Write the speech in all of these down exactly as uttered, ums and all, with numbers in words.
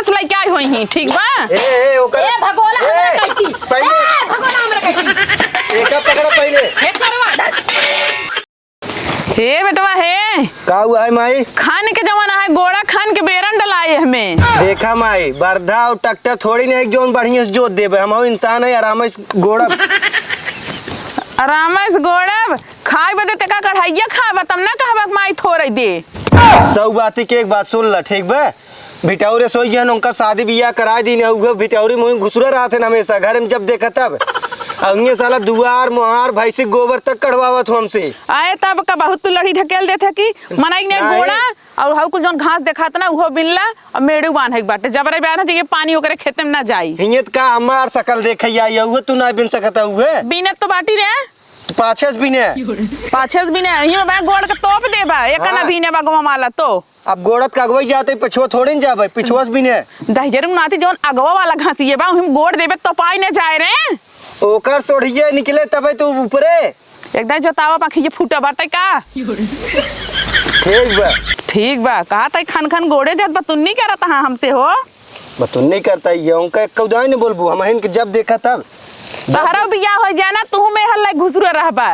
लइके आई होई ही, ठीक बा? ए, ए, ओकर ए, भगोला ए, हमरा कहती। पहिले ए, भगोला हमरा कहती। एका पकड़ा पहिले। ए, करवा, धर। हे बेटवा, हे। का हुआ है माई? खान के जमाना है, गोड़ा खान के बेरन डलाए हमें। देखा माई, बरधा और ट्रैक्टर थोड़ी नहीं, एक जौन बढ़िया से जोत देबे। हम इंसान है, आराम से गोड़ब। आराम से गोड़ब, खाए बदे तेका कढ़ाइया खाबा, तब ना कहबा माई थोड़े दे। सौ बाती के एक बात सुन ल, ठीक बा? भिटौरे सोई गए, उनका शादी बियाह कराए दीन, उहे भिटौरी मुँह घुसुरा रहत है हमेशा, घर में जब देखा तब। अउंगे साला दुआर, मोहार, भैंसी गोबर तक कढ़वावत हो हमसे। आए तब का बहुत तू लड़ी ढकेल देत है कि मनई ने नहीं। गोड़ा और हउ कुल जौन घास देखात ना, उहो बिनला और मेड़ू बान्हे के बाटे। जबरे बान्हे तो ये पानी ओकरे खेते में ना जाई। हियत का हमार शकल देखे आई, उहो तू ना बिन सकत है उहे। बीनत तो बाटी रे। तो पाछे से बीने। पाछे से बीने, यहीं में गोड़ के तोप देबा, एक ना हाँ। बीने बा गवा माला तो। अब गोड़त का अगवई जाते, पिछुआ थोड़े न जाबे, पिछुआ से बीने। दहिजरू नाती जौन अगवा वाला घासिए बा, उहिम गोड़ देबे तो पाई न जाए रे। ओकर सोढ़िए निकले तबे तो ऊपरे। एकदम जोतावा पाखी ये फूटा बाटे का? ठीक बा। ठीक बा, कहा तई खन खन गोड़े जात बतुन्नी करत हाँ हमसे हो। बतुन्नी करता ही है, उनका एक कौदाई नहीं बोलबू, हम हिन के जब देखा तब। तहरा बियाह हो जाए ना, तू में हल्ला घुसुरा रहबा,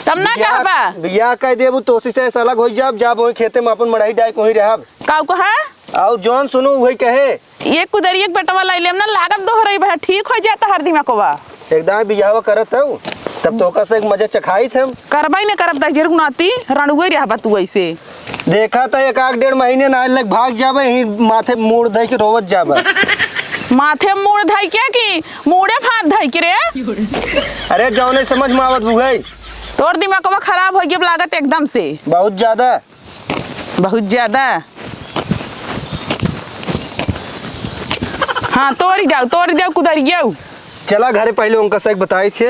तब ना बियाह, कहबा। बियाह कह देबू, तोसी से अलग हो जाब, जाब वही खेते में अपन मड़ाई डाइक वहीं रहब। काऊ कहे? और जौन सुनू वही कहे। ये कुदरिया के बेटवा लाई लेम ना, लागत दोहरई बा, ठीक हो जाता हर दिमागवा। एकदम बियाहवा करत हऊ, तब तो ओका से एक मजा चखाई थे हम। करबई न करब दहिजरू नाती, रणुए रहबा तू ऐसे। देखा त एक आध डेढ़ महीने ना लग भाग जाबे, ही माथे मूड़ धई के रोवत जाबे। माथे मूड़ धई के कि मूड़े फांद धई के रे? अरे जौने समझ में आवत बुहई। तोर दिमागवा खराब हो गया लागत एकदम से। बहुत ज्यादा। बहुत ज्यादा। हाँ, तोरी जाओ, तोरी जाओ, कुदरी जाओ। चला घरे पहले उनका सही बताई थे।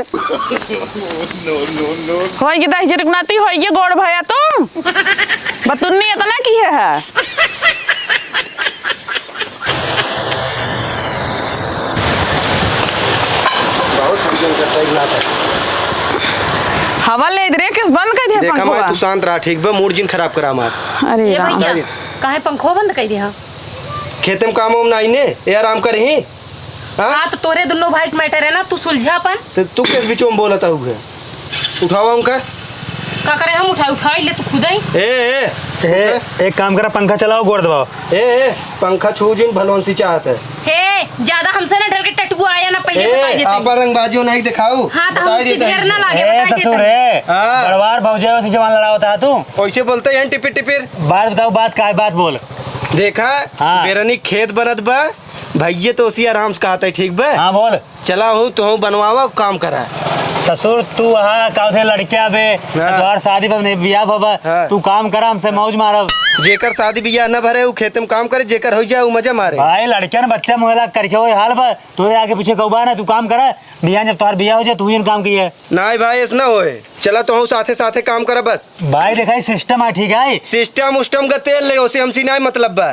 होई के दहिजरू नाती, होई के गोड़ भया तू। बतुन्नी इतना की है, है। बहुत वीडियो करता है, इतना तक। हवा ले रे, किस बंद कर दिया देखा पंखवा? मैं, तू शांत रहा, ठीक बा? मूड जिन खराब करा हमार। अरे ए राम। भैया, काहे पंखवा बंद कर दिया? खेते में काम वाम नाही ने, ए आराम करही। हाँ? हाँ, तो तोरे दुनो भाई के मैटर है ना, तू सुलझा अपन। तो तू किस बीच में बोलत हऊ है? उठावा उनका। का करे हम उठाई, उठाई ले तू खुद ही। ए, ए, ए, उठा। एक काम करा, पंखा चलाओ, गोड़ दबाओ। ए, ए, पंखा छू जिन, भलवंसी चाहत है। हे, ज्यादा हमसे ना डर के टटुआ आया ना, पहले ए, बता देते। आपा रंगबाजी नहीं दिखाऊ। हाँ, तो बताई हमसे देता डर है। ना लागे, ए, बताई ससुर, देता है। ए, हाँ। बड़वार भौजाई होती जवान लड़ावत है तू। कैसे बोलते हैं टिपिर टिपिर? बात बताओ, बात का है, बात बोल। देखा, हाँ। बेरनी खेत बनत बा, भैये तो उसी आराम से कहत है, ठीक बा? हाँ, बोल। चला हूँ, तो हूँ बनवावा, काम करा। ससुर, तू वहाँ का उधर लड़किया बे, हाँ। तोहार शादी बा, नहीं बियाह बा, हाँ। तू काम करा, हमसे मौज मारब। जेकर शादी बियाह न भरे, उ खेते में काम करे, जेकर हो जाए, उ मजा मारे। भाई, लड़कियन बच्चा मुहेला करके वही हाल बा, तोरे आगे पीछे कौबा ना, तू काम करा, बिहान जब तोहार बियाह हो जाए, तू ही काम किए। नाई भाई, ऐसा ना होए, चला तो हूँ साथे साथे काम करा बस। भाई, देखा, ई सिस्टम है, ठीक है? सिस्टम उस्टम का तेल ले, उसे हमसे नाई मतलब बा।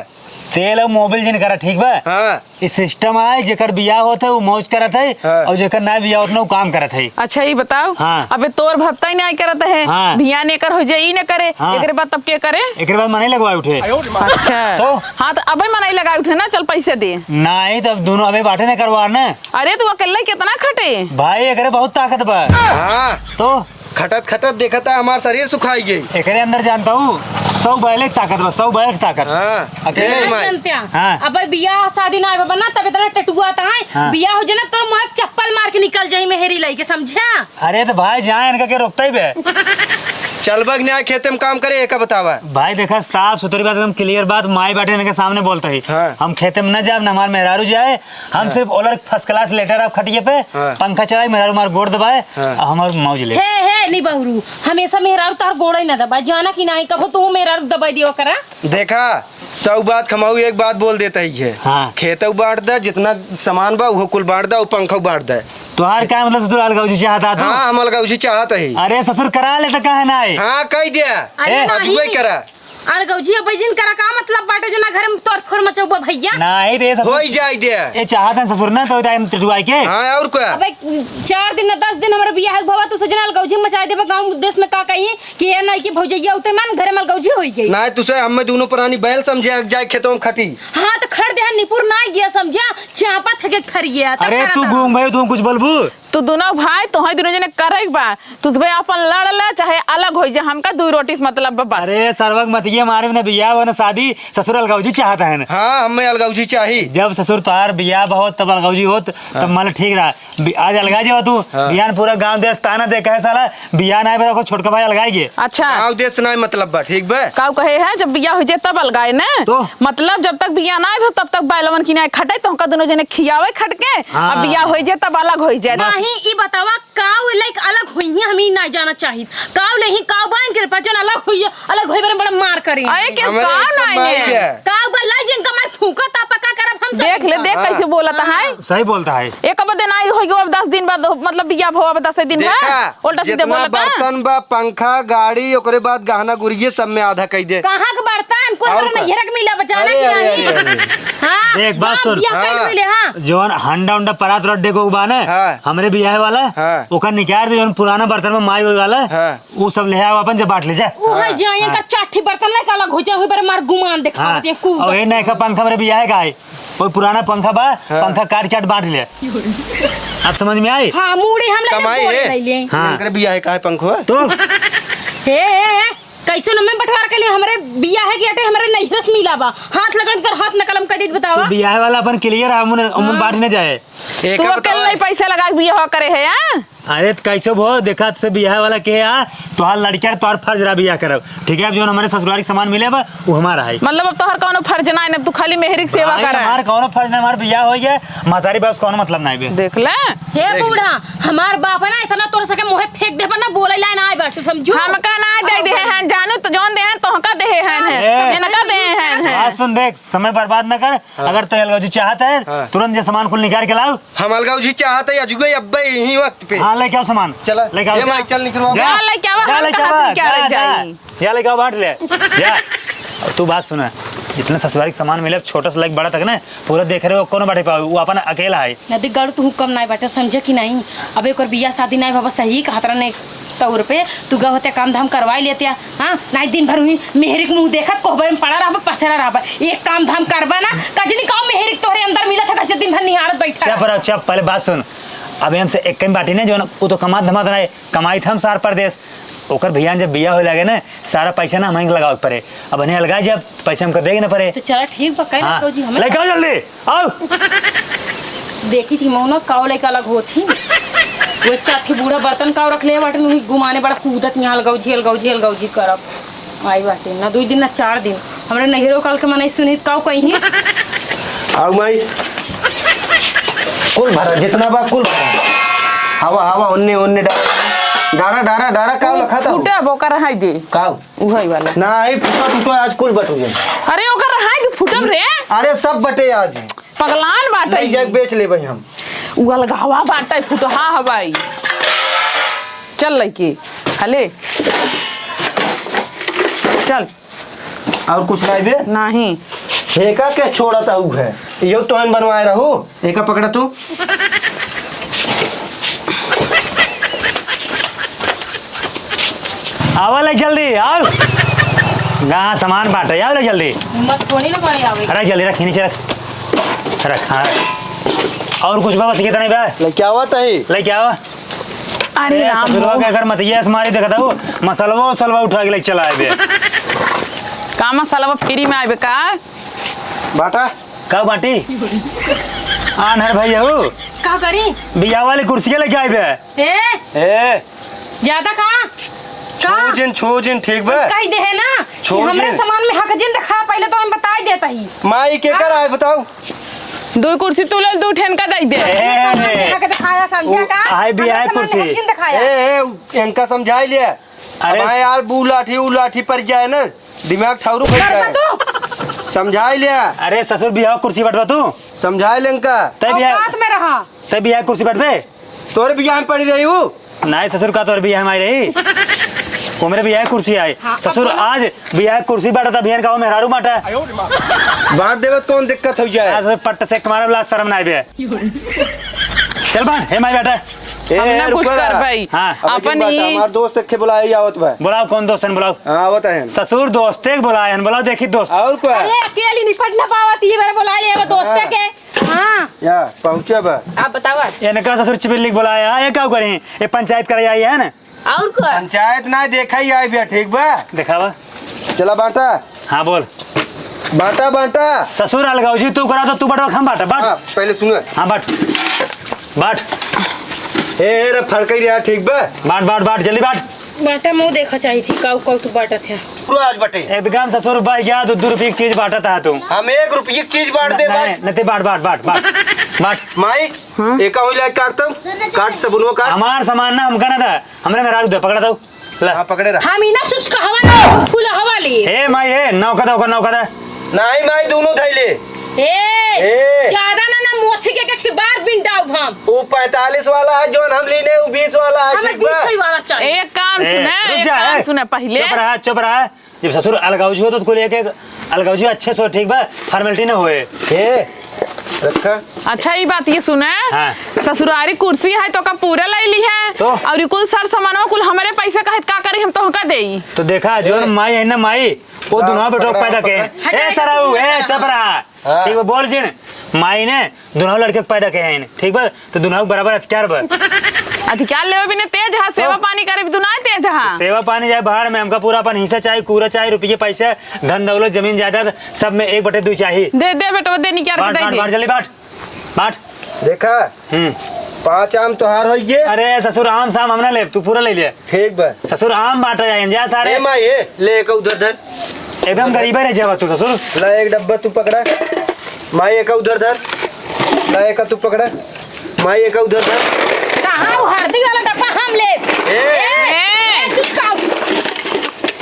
तेल और मोबिल जिन करा, ठीक बा? हाँ। ई सिस्टम आए, जेकर बियाह होत है, उ मौज करत है, हाँ। और जेकर ना बियाह होत ना, उ काम करत है। अच्छा, ई बताओ, हाँ। अबे तोर भत्ता ही नाई करत है, हाँ। बियाह ने कर हो जाए, ई न करे, हाँ। एकरे बाद तब के करे? एकरे बाद मनई लगवाए उठे। अच्छा। तो? हाँ, तो अबे मनई लगाए उठे ना, चल पैसे दे। नाई, तब दुनो अबे बाटे न करवा ना। अरे, तू अकेले कितना खटे? भाई, एकरे बहुत ताकत बा। हाँ। तो? खटत खटत देखता हमार शरीर सुखाई गई। एकरे अंदर जानता हूँ, सौ बैल के ताकत बा, सौ बैल के ताकत। हाँ, अकेले देख माई। जनत्या, हाँ। अब बियाह शादी ना होबा ना, तब इतना टटुआ आता है। हाँ। बियाह हो जाए ना, तोर मुँह चप्पल मार के निकल जाई मेहरी लइके, समझा? अरे तो भाई, जाए इनका के रोकता ही बे। चलबा कि नाई खेते में काम करे, एका बतावा। भाई देखा, साफ सुथरी बात, एकदम क्लियर बात, माई बाटे इनके सामने बोलता ही। हाँ। हम खेते में ना जाब, ना हमार मेहरारू जाए, हम हाँ। सिर्फ ओलर फर्स्ट क्लास लेटे रहब खटिए पे, हाँ। पंखा चलाई, मेहरारू हमार गोड़ दबाए, हाँ। आ हमार मौज ले। हे, हे, नी बहुरू, हमेशा मेहरारू तार गोड़ ही ना दबाए, जाना कि नाही, कबो तू मेहरारू दबाई दियो करा। देखा, सौ बात खमाऊ, एक बात बोल देता ही है। हाँ। खेतऊ बांट दे, जितना सामान बा, उहो कुल बांट दे, और पंखऊ बांट दे। तोहार का मतलब, ससुर अलगौजी चाहता तू? हाँ, हम अलगौजी चाहत ही। अरे ससुर, करा ले तो काहे ना आए? हाँ, कह दिया। अरे ए, नहीं। अजुबे करा। अलगौजी अब जिन करा का मतलब बाटे जो ना घर में तोर फोर मचौबा भैया? नाही रे ससुर। होई जाई दे। ए चाहत है ससुर ना तो टाइम टटुआई के। हाँ, और का? अबे चार दिन ना दस दिन हमरे बियाह के भवा तू सजना अलगौजी मचाई देबे, गाँव देश में का कही कि ए नहीं कि भौजैया उते मन घर में अलगौजी होई गई। नाही, तुसे हमें दुनो प्राणी बैल समझे जाए खेतों में खटी। हाँ, तो खट दे। निपुर ना गया, समझा? चापत है के खरिया, तब अरे, करा तू था। गूंग भाई, तू कुछ बोलबू? तू दोनों भाई, तोहई दोनों जने करे के बा। तू भाई अपन लड़ ले, चाहे अलग होइ जा, हमका दुइ रोटी से मतलब बा बस। अरे, सरवक मत ये मारे, न बियाह हो, न शादी, ससुर अलगौजी चाहत है न। हाँ, हमें अलगौजी चाही। जब ससुर तोहार बियाह बहुत, तब अलगौजी होत, तब हाँ। मान ठीक रहा। बि-, आज अलगा जाओ तू, हाँ। बिहान पूरा गांव देश ताना दे कहे साला, बियाह नाई बा, ओकर छोटका भाई अलगाई गे। अच्छा। गाँव देश से नाई मतलब बा, ठीक बा? काऊ कहे है, जब बियाह होइ जाए तब अलगाए ना? तो? मतलब जब तक बियाह नाई हो तब तक बैलवन की नाई खटे, तोहका दोनों जने खियावे खट के, हाँ। अब बियाह होइ जाए तब अलग होइ जाए। नहीं, ई बतावा, काऊ लइक अलग होई हैं, हम ई नाई जाना चाहित। काऊ ले ही, काऊ बाइन के पाचन अलग होई है, अलग होई बरे बड़ा मार करी। अरे, केस हमरे काऊ सब नाई माई है। है। काऊ बल्ला जिनका मैं फूका ता पक्का करब हम सब देख ले, इनका। देख हाँ। कैसे बोलत है। सही बोलता है। एक बदे नाई होई, अब दस दिन बाद, मतलब, बियाह भवा, अब दस दिन बाद, देखा, उल्टा सीधे जितना बोलता। बर्तन बा, पंखा, गाड़ी, ओकरे बाद गहना गुरिये सब में आधा कई दे। कहाँ के बर्तन? कुल और बर्तन का? नैहर के मिला बचाना अरे, कि अरे, नहीं? अरे, अरे। हाँ, देख, बात जब सुन। बियाह कइल हाँ। मिले, हाँ। जौन हंडा उंडा परात रड्डे को बा ने, हाँ। हमरे बियाह वाला, हाँ। ओकर निकाल दे, जौन पुराना बर्तन में माई होई वाला, हाँ। उ सब ले आओ अपन, जब बांट ले जा। उ है हाँ। जाए हाँ। का चाठी बर्तन लेके अलग होइ जाए, हुई बार मार गुमान देखावत हाँ। ये कूद। और ये नयका पंखा हमरे बियाह का है। कोई पुराना पंखा बा, हाँ। पंखा काट काट बांट ले। अब समझ में आई? हाँ, मूड़ी हम लगे कमाई गोड़ है। ले लिए। हाँ। इनकर बियाह है, काहे पंखो है? तो? हे, हे, हे, कैसे न मैं बंटवार के लिए हमरे बियाह है कि अटे हमरे नैहर से मिला बा। हाथ लगन कर हाथ न कलम कर दे बतावा। तो बियाह वाला अपन clear है, हम उन्हें, हम हाँ। बांट न जाए। एक तू बतावा। अकेले पैसा लगा के बियाह करे है, हाँ? अरे त कैसे भो, देखा से बियाह वाला के आ, तोहार लड़किया तोहार फर्ज रहा बियाह करब, ठीक है? अब जौन हमरे ससुरारी के सामान मिले बा, उ हमारा है। मतलब अब तोहर कौनो फर्ज ना है, अब तू खाली मेहरी के सेवा भाई, कर। हमार कौनो फर्ज ना, हमार बियाह हो गया, महतारी बाप से कौनो मतलब ना है बे। देख ले। हे देख ले। बूढ़ा, हमार बाप है ना, इतना तोर सके मुँहे फेंक दे पर ना बोले लाए ना आए बा, तू समझू? हमका ना दे दे हैं, जानू तो जौन दे हैं, तोहका दे हैं, हाँ, हैं। सब इनका दे हैं, हैं। बात सुन देख, समय बर्बाद ना कर, हाँ। अगर तो अलगौजी चाहत है, हाँ। तुरंत ये सामान कुल निकाल के लाओ। हम अलगौजी चाहत है, अजुगे अब्बे यही वक्त पे। हाँ, लेके आओ सामान। चला, लेके आओ। ए जा। माई, चल निकलवा। जा, जा, लेके आओ, जा, हम लेके कहाँ आओ, से जा, क्या रह जा। जाई? जा, लेके आओ, बांट ले। जा। अब तू बात सुना, जितना ससुरारी के सामान मिले, छोटा से लेके बड़ा तक ना, पूरा देख रहे हो, कौन बांटे पावे, वो अपन अकेला है। नदी गढ़ तू कम नाई बाटे, समझे कि नहीं? अब एक और बियाह शादी नाई बाबा, सही कहत रहने तौर पे, तू गए होते काम धाम करवाई लेते, हाँ? नाई दिन भर हुई मेहरी के मुँह देखत, कोहबर में पड़ा रहबा, पसेरा रहबा। एक काम धाम करबा ना, कजनी काऊ मेहरी के तोहरे अंदर मिलत है, कैसे दिन भर निहारत बैठा चुप रह। रहो, चुप, पहले बात सुन। अब हमसे एक कम बाटी ना, जो ना, वो तो कमात धमात ना है, कमाई था हम सार परदेस। ओकर भैया जब बियाह होए लगे ना, सारा पैसा ना हमहीं के लगावे के पड़े। अब इन्हें अलगा जब पैसा हमको देगे ना पड़े। तो चला ठीक बा, कल हाँ। तो जी हमें लेके आओ जल्दी। आओ। देखी थी मौना काव लइका अलग होत ही। वो चार ठे बूढ़ा बर्तन काव रख ले बाटे, उन्हीं गुमाने बड़ा कूदत यहाँ अलगौजी, अलगौजी, अलगौजी करब। आई बाटे, ना दुई दिन, ना चार दिन। हमरे नैहरो काल के मनई सुनित काव कहीं। आओ माई। कुल भरा, जितना बा कुल भरा। हवा, हवा, ओन्ने, ओन्ने डारा। डारा, डारा, डारा, काव लखा था? फूटे, बोकर रहाई दे। काव? उहई वाला। नाही, फुटत उटो आज कुल बटुए। अरे, ओकर रहाई के फुटब रे। अरे, सब बटे आज। पगलान बाटे। नहीं, जाके बेच लेबे हम। उ अलगहवा बाटे, फुटहा हवाई। चल लइके, हले। चल। और कुछ नहीं बे? नहीं। ठेका के छोड़त हऊ है? यो तोहन बनवाए रहू? एका पकड़ा तू। आवा ले जल्दी, आव। कहाँ सामान बाटे, आव ले जल्दी। हिम्मत थोड़ी ना पड़े आवे। अरे जल्दी रख, नीचे रख। रख, हाँ, रख। और कुछ बा, बस ये तो नहीं बा। लेके आवा तही। लेके आवा। अरे ए, राम ससुरवा हो। के अगर मत ये मारी देखता हूँ, मसलवा उसलवा उठा के लेके चला आए बे। का मसलवा फ्री में आए बे का? बाटा। का बाटी? आन्हर भैया हो। का करी? बियाह वाली कुर्सी के लेके आए बे। ए? ए? ज्यादा का? का? छोजिन, छोजिन, ठीक बा? कही दे है ना कि छोजिन। हमरे सामान में हक जिन दिखा, पहले तो हम बताई देता ही। माई के कर आए बताओ? दो कुर्सी तू ले, दो ठेन का दे दे। ए, सामान में हक दिखाया, समझा का? आए भी हमरे आए सामान में कुर्सी। हक जिन दिखाया। ए, ए, इनका समझाई लिया। अरे अब आए यार, बू लाठी, ऊ लाठी पर जाए ना, दिमाग ठाउरू फट जाए। तू? समझाई लिया। अरे ससुर, बियाह कुर्सी बटवा तू। समझाई ले इनका। तै बियाह औकात में रहा। तै बियाह कुर्सी बटबे? तोरे बियाह में पड़ी रही हूँ। नाई ससुर, का तोरे बियाह में आई रही? वो मेरे बियाह कुर्सी आई। हाँ, ससुर, अब बोलो। आज बियाह कुर्सी बांटा था, बिहान का वो मेहरारू बांटा। बांट देवे त कौन दिक्कत हो जाए? आज पट्ट से तुम्हारा लाज शर्म ना आवे। चल बांट, हे माई बेटा। ए, हम ना कुछ रुको ना। कर भाई। हाँ। अब अपन लेकिन बात ही। हमार दोस्त के बुलाए ही आवत बा। बुलाओ, कौन दोस्त है, बुलाओ। हाँ, आवत है। ससुर दोस्ते के बुलाए हैं, बुलाओ, देखी दोस्त। और का? अरे, अकेली निपट ना पावत, ये बार बुला ले, अब दोस्त या, पहुँचे बा। आप बतावा। इनका ससुर चिबिल्ली के बुलाया है, ये का करें? ये पंचायत करे आई है ना? और का? पंचायत ना, देखा ही आई भैया, ठीक बा? देखावा। चला बांटा। हाँ, बोल। बांटा, बांटा। ससुर अलगाऊ जी, तू करा तो तू बांटवा, हम बांटा, बांट। हाँ, पहले सुन। हाँ, बांट। बांट। ए, ए, रे फड़कई रे, ठीक बा? बांट, बांट, बांट, जल्दी बांट। बांटा, मुँह देखा चाहिए थी, काऊ, काऊ तू बांटत है। तू आज बटे। एकदम ससुर बा गया, दो, दो रुपये की चीज बांटत है तू। हम एक रुपये की चीज बांट दे, नहीं, बांट। नहीं, बांट, बांट, बांट, बांट। बांट। माई, हाँ? एका होई लाइक काट तो, काट सबुनवा काट। हमार सामान ना हमका ना दा, हमरे मेहरारू दे, पकड़ा तो। ले। हाँ, पकड़े रहा। हम इना चुच कहवा ना, फूल हवा ली। ए माई, ए, नौका दे, ओकर नौका दे। नहीं माई, दोनों धैले। ए, ए। ज्यादा ना, ना मोछी के, के बार बिन डाउब हम। उ पैंतालीस वाला है, जौन हम लीने, उ बीस वाला है, हमें ठीक बा? बीस ही वाला चाहिए। एक काम ए, सुने, रुक एक जा, काम ए। सुने पहिले। चुप रहा, चुप रहा। जब ससुर अलगाउजी हो तो कुल एक, एक अलगाउजी अच्छे से, ठीक बा? Formality ना होए। ए, रखा। अच्छा, ई बात ये सुने। हाँ। ससुरारी कुर्सी है तो का पूरा ले ली है? तो? और ई कुल सर सामानवा कुल हमरे पैसे का है, का करी हम तोहका देई? तो देखा, जौन ए। माई है ना माई, वो हाँ, दुनवा बेटो पकड़ा, पैदा के। पकड़ा। ए, सराऊ, ए, चुप रहा। हाँ। ठीक बा, बोल जिन। माई ने दुनहु लड़के के पैदा के हैं, ठीक बा? तो दुनहु के बराबर अधिकार बा। अधिकार लेवे भी ने तेज हा, सेवा हाँ। पानी करे भी तू ना तेज हा। सेवा पानी जाए बाहर में, हमका पूरा अपन हिस्सा चाही, पूरा चाही, रुपये पैसे, धन दौलत, जमीन जायदाद, सब में एक बटे दुई चाही। दे, दे बेटवा, दे, निकाल के बांट, दे बांट, दे। बांट, जल्दी बांट, बांट। देखा, हम्म। पाँच आम तोहार होइए। अरे ससुर, आम साम हम ना लेब, तू पूरा ले ले। ठीक बा। ससुर, आम बांटा जाए, जा सारे। ए माई, ए, ले एक उधर धर। एकदम गरीबे रह जावा तू ससुर। ला एक डब्बा तू पकड़ा। माई एक उधर धर। ला एक तू पकड़ा। माई एक उधर धर। कहाँ वो हरदी वाला डब्बा हम लेब? ए। ए, ए। ए, चुचका।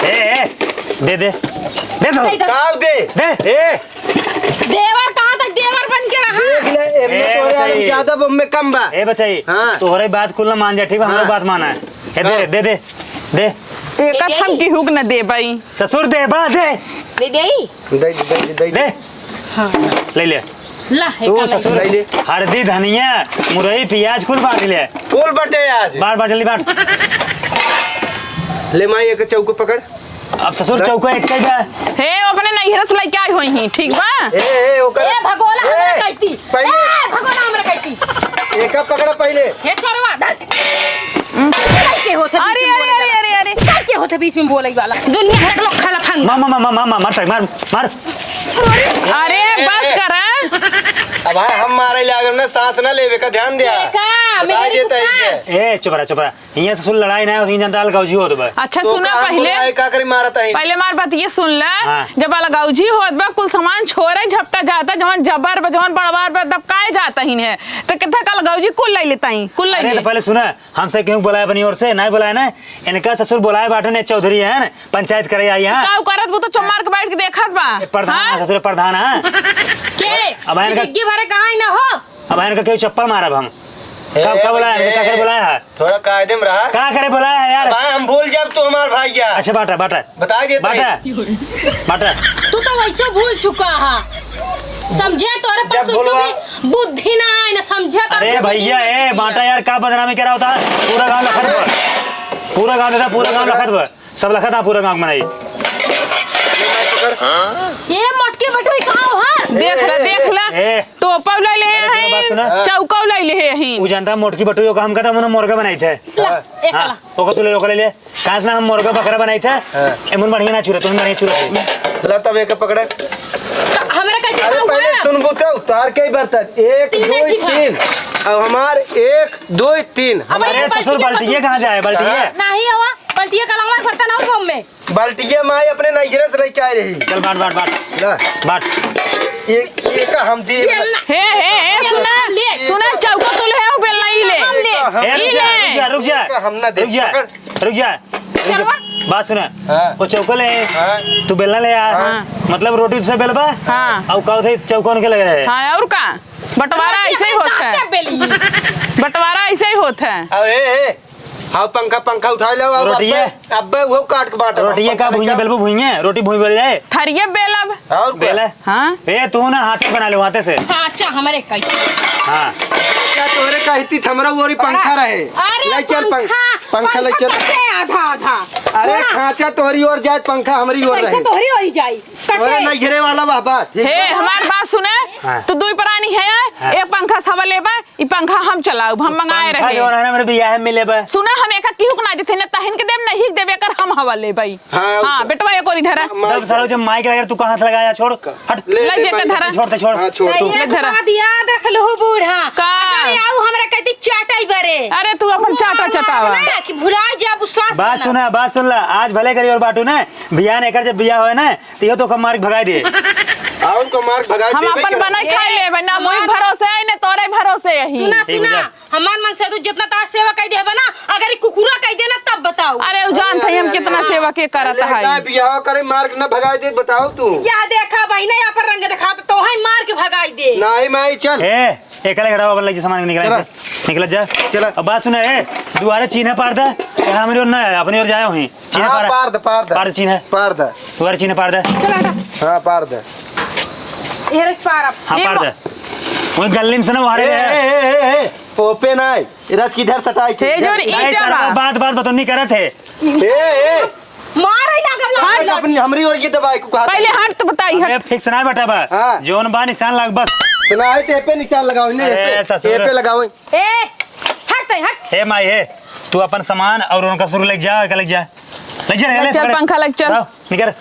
ए, ए, दे दे। दे ससुर। दे दे। काव दे। दे। ए। देवर कहाँ तक देवर बन के रहा? देख ले, एमे ए, तोहरे बचाई। आलम ज्यादा बा, एमे कम बा। ए बचाई, हाँ। तोहरे बात कुल ना मान जा, ठीक बा? हमरो हाँ। बात माना है। ए, दे, हाँ। दे, दे, दे। एक दे, हम दे। केहू के न देबई। ससुर दे, बा दे। दे दे। दे, दे, दे, दे, दे। दे। हाँ। ले ले। ला, तू एक ससुर, ले ले। हरदी, धनिया, मुरई, पियाज कुल बांट ले। कुल बटे आज। बांट, बांट, जल्दी बांट। ले माई, एक चौको पकड़। अब ससुर चौका एक कई बा। हे, वो अपने नैहर से लेके आई होई ही, ठीक बा? ए, ए, ओकर ए, भगोला ए, हमरा कहती। पहले ए, भगोला हमरा कहती। एका पकड़ा पहले। हे चोरवा, धर। हम्म। के होत है बीच अरे, में अरे, बोले अरे, वाला? अरे, अरे। के होत है बीच में बोले वाला? दुनिया भर के लोग खाला फंग। मामा, मामा, मामा, मार, मार, मार। अरे, ए, बस ए। कर। अब हाँ, हम मारे लागल ना, सांस ना लेवे का ध्यान दिया। देखा, बता मेरे देता को है कहा? जे। ए, चुप रहा, चुप रहा। हियाँ ससुर लड़ाई ना होत, हियाँ जनता अलगाउजी होत बा। अच्छा, तो सुना का हम पहिले। बोला है, का करी मारत है? पहिले हमार बात ये सुन ले। हाँ। जब अलगाउजी होत बा, कुल सामान छोरे झपटा जाता, जवन जबर बा, जवन बड़वार बा, दबकाए जाता ही ने। तो कितना का अलगाउजी कुल ले लेता ही, कुल ले अरे, ले। तो पहिले सुना, हमसे क्यों बुलाया अपनी ओर से? नहीं बुलाया ना। इनका ससुर बुलाए बाटे ने, चौधरी है ना, पंचायत करे आई है। का करत, वो तो चमार के बैठ के देखत बा। ए, प्रधान हाँ? है, ससुर प्रधान है। के? अब इनका डिग्गी भरे कहाँ ही ना हो? अब इनका क्यों चप्पल मारब हम? ए, कब, कब बुलाया? ए, इनका का करे बुलाया है? थोड़ा कायदे में रहा। का करे बुलाया है यार? भाई, हम भूल जाब तू हमार भाई यार। अच्छा, बाटा, बाटा। बता देते बाटा। हैं। बाटा। तू तो वैसे भूल चुका है। समझे, तोरे पास जब वैसे बोलवा भी बुद्धि ना आए ना, समझे तो अरे बुद्धि भैया, नहीं ए, है। बाटा यार, का बदनामी करा होता है? पूरा गांव लखत बा। पूरा गांव देखा, पूरा गांव लखत बा। सब लखत है, पूरा गांव बनाई। ये मोटकी बटुई कहाँ हो? देख ले, देख ले। ए, टोपा ले ले अरे सुनो, हैं, बात सुनो। चौका ले ले हैं। उ जानता मोटकी बटुई का हम कहता, हमने मुर्गा बनाई थे। ला, एक हाँ, ला। ओका तू ले, ओका ले ले। कहाँ से ना हम मुर्गा बकरा बनाई थे? हाँ। एमन बढ़िया ना चुरे, तुम बढ़िया चुरे थे। ला तब एक पकड़े। तो हमरा कैसे अरे खाऊ पहले है? सुन बुतो, तार के बर्तन। एक, तीन दो, है जी, हाँ। तीन। अब हमार एक, दो, तीन। अब हमारे ये ससुर बाल्टी बाल्टिए कहाँ जाए, बाल्टिए? हाँ। नहीं हुआ, बाल्टिए का लंगड़ा बर्तन और घूम में। बाल्टिया माई अपने नैहरे से लेके आए रही। चल बाट, बाट, बाट। ला। बाट। ये, ये का हम दी? ये ला। हे, हे, हे, ये सुना, ले। सुना, चौको तू ले, बेलना ई ले। हम ले। हम ए, ई रुक जा, ले। रुक जा, रुक जा। ये का हम ना दे। रुक जा, पकड़। रुक जा, रुक जा। चलवा। बात सुना। हाँ। वो चौको ले। हाँ। तू बेलना ले यार। हाँ। मतलब रोटी तुझसे बेलबा? हाँ। और का होते चौको उनके लगे है? हाँ, और का? बंटवारा ऐसे ही होत है। दांत बेली। बंटवारा ऐसे ही होत है। अब ए, ए, हाँ, पंखा, पंखा उठा ले, अब रोटिये। अब्बे, अब्बे वो काट के बांटा। रोटिये का पंखा भुइये का बेलबू भुइये, रोटी भुइये बेल जाए। थरिये बेलब। और का? बेला। हाँ। ए, तू ना हाथे बना ले, हाथे से। हाँ, अच्छा, हमारे कही। हाँ। क्या तोहरे कहती थमरा ओरी पंखा रहे? अरे, ले चल, पंख-, पंखा, पंखा ले चल। कैसे आधा, आधा। अरे, हाँ। खांचा तोहरी ओर जाए, पंखा हमरी ओर रहे। तोहरी ओर ही जाई। अरे, नहीं घिरे वाला बा, बा, ठीक हे, बा। हमार बात सुने, हाँ। तू दुई प्राणी है, हाँ। एक पंखा से हवा लेबा, ई पंखा हम चलाउब, हम मंगाए रहे। जो है ना, हमरे बियाह में लेबा। सुना, हम एका किहुक ना देते, ना तहिन के देब, ना ही देब, एकर हम हवा लेबई। हाँ, हाँ, बेटवा, एक ओर इधर आ। माई तब साला, जब माई के लगे तू कहाँ से लगाया, छोड़, हट। ले, ले, ले, माई। धरा। छोड़, छोड़। हाँ, छोड़। ले, धरा। याद रख लहू बूढ़ा। का? अरे, आऊ हमरा कहती चाटई बरे। अरे, तू अपन चाटा चटावा। ना, कि भुला जाबू सास बात बना। सुना, बात सुन ला। आज भले करी और बाटू ना, बियान एकर जब बियाह होए ना, तो यो तो कम मार के भगाई दे। आऊ कम मार के भगाई हम देबे अपन के बनाई रहे। खाई लेबे, ना मुई भरोसे आई, ना तोरे भरोसे यही। सुना, ठीक बा, सुना। जा। हमार मन से तू जितना तार सेवा कई देबे ना, अगर ई कुकुरा कई देना तब बताऊ। अरे, उ जानत हई हम अरे, कितना अरे, सेवा के करत अरे, हई। का बियाह करे मार के ना भगाई दे, बताओ तू। या देखा बहिना, यहाँ पर रंग दिखा तो तोहई मार के भगाई दे। नहीं माई, चल। ए, एकले घड़ा अपन लग जा, सामान निकल चला। जा। निकल जा। चला। अब बात सुना, ए, दुआरे चीन्हा पार दा। ए, हमरी ओर ना आए, अपनी ओर जाए वहीं। चीन्हा हाँ, पार। पार दा, पार दा। पार चीन्हा। पार दा। दुआरे चीन्हा पार दा। चला हटा। हाँ, पार दा। ये रख पार अब। हाँ, ये पार दा। वही गल्ली में से ना, वहाँ ए, रहे। ए, ए, ए, ए, ओपे ना आए। राज किधर सटाई थे? ए, जो इधर, ईटा इधर। बा। बात, बात, बात नहीं करत है। ए, ए। मार ही लागल, लागल। अपनी, हमरी ओर की दबाई को कहा पहले था। हट तो बताई, हट। अबे, फिक्स ना बेटा बा। हाँ। जोन बा निशान लाग बस। तो ना आए तो ए पे निशान लगाओ, इन्हें ए अरे, पे, ससुर। ए पे लगाओ। ए, हट तई, हट। हे माई, हे, तू अपन सामान और उनका शुरू लेके जा, एका लेके जा। लेके जा, ले, चल, पकड़। पंखा लेके चल। जाओ, निकर।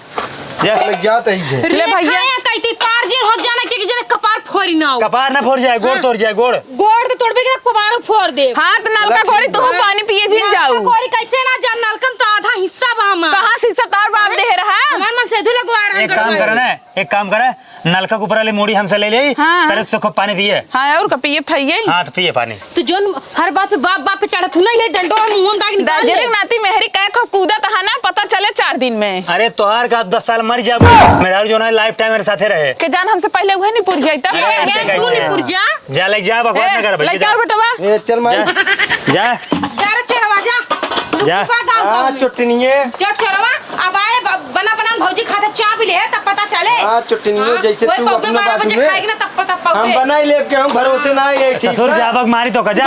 जा। लेके जा तई जे। ले भैया। रेखा या कहती पार जिन हो जाना, कि जने कपार फोड़ी ना हो। कपार ना फोड़ जाए, गोड़ हाँ। तोड़ जाए, गोड़। गोड़ तो तोड़बे के, कपारो फोड़ दे। हाँ, तो नलका कोरी तू पानी पिए जिन जाऊ। नलका कोरी कैसे ना जान, नलका में तो आधा हिस्सा बा हमार। कहाँ से हिस्सा तार बाप दे रहा? हमार मन से दू लगवा रहा है एक काम करो ना, एक काम करे, नलका के ऊपर वाली मूड़ी हमसे ले ले, हाँ। तरफ से खूब पानी पिए। हाँ, और का पिए, खाइए। हाँ, तो पिए पानी। तू जोन हर बात पे बाप, बाप पे चढ़त हूँ ना, ये डंडोरा मुंह में दाग निकाल ले। दार्जिलिंग नाती मेहरी का खूब कूदत है ना, पता चले चार दिन में। अरे, तोहार का दस साल मर जाबो, मेहरारू जो ना लाइफ टाइम मेरे साथे रहे। के जान हमसे पहले उहे नहीं पुर जाई तब। अरे, ऐसे कैसे? तू नहीं पुर जा। जा, ले जा, बकवास ए, ना कर, भैया, ले जा। जा बेटवा। ए, चल माई। जा, जा। जा रे चोरवा, जा। लुक जा। चुका गाँव आ, गाँव में। चुटनिए। जा चोरवा, अब आए ब-, बना बना भौजी खाते चाह भी ले, तब पता चले। हाँ, चुटनिए, हाँ, जैसे वही तू पब्बे अपने बारह बाजू बजे में। खाएगी ना, तब पता हम पौगे। बनाई लेब के हम भरोसे ना आए, ठीक ससुर बा? जा, बक मारी तो कजा।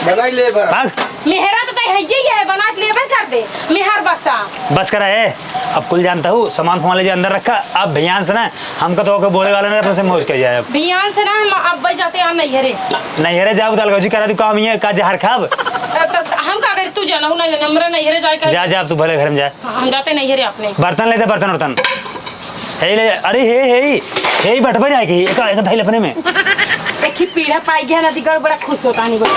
बनाई लेब। भाग। मेहरा तो तय है, यही है, बना के लेबे कर दे। मेहर बसा। बस करा है, अब कुल जानता हूँ, सामान फामान ले जा अंदर रखा। अब भियान से ना, हमका तो ओके बोले वाला ना, अपने से मौज कर जाए अब। भियान से ना, हम अब जाते हैं नैहरे। नैहरे जाओ, दाल गौजी करा दू काम, ये का जहर खाब? अ, त, त, हम का करी, तू जानो ना, हमरा नैहरे जाए का। जा, जा, तू भले घर में जा। हाँ, हम जाते नैहरे अपने। बर्तन ले जा, बर्तन, बर्तन। हे ले, अरे, हे, हे, हे, बटबे ना की, एक, एक धैल अपने में। एक ही पीढ़ा पाई गया ना, दिगर बड़ा खुश होता नहीं बड़ा।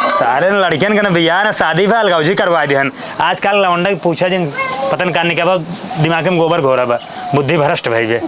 सारे लड़कियन के ना बियाह ना शादी भा अलगावजी करवा दिहन। आजकल लौंडा के पूछा जिन पतन करने के बाद दिमाग में गोबर घोरा बा, बुद्धि भ्रष्ट भई बे।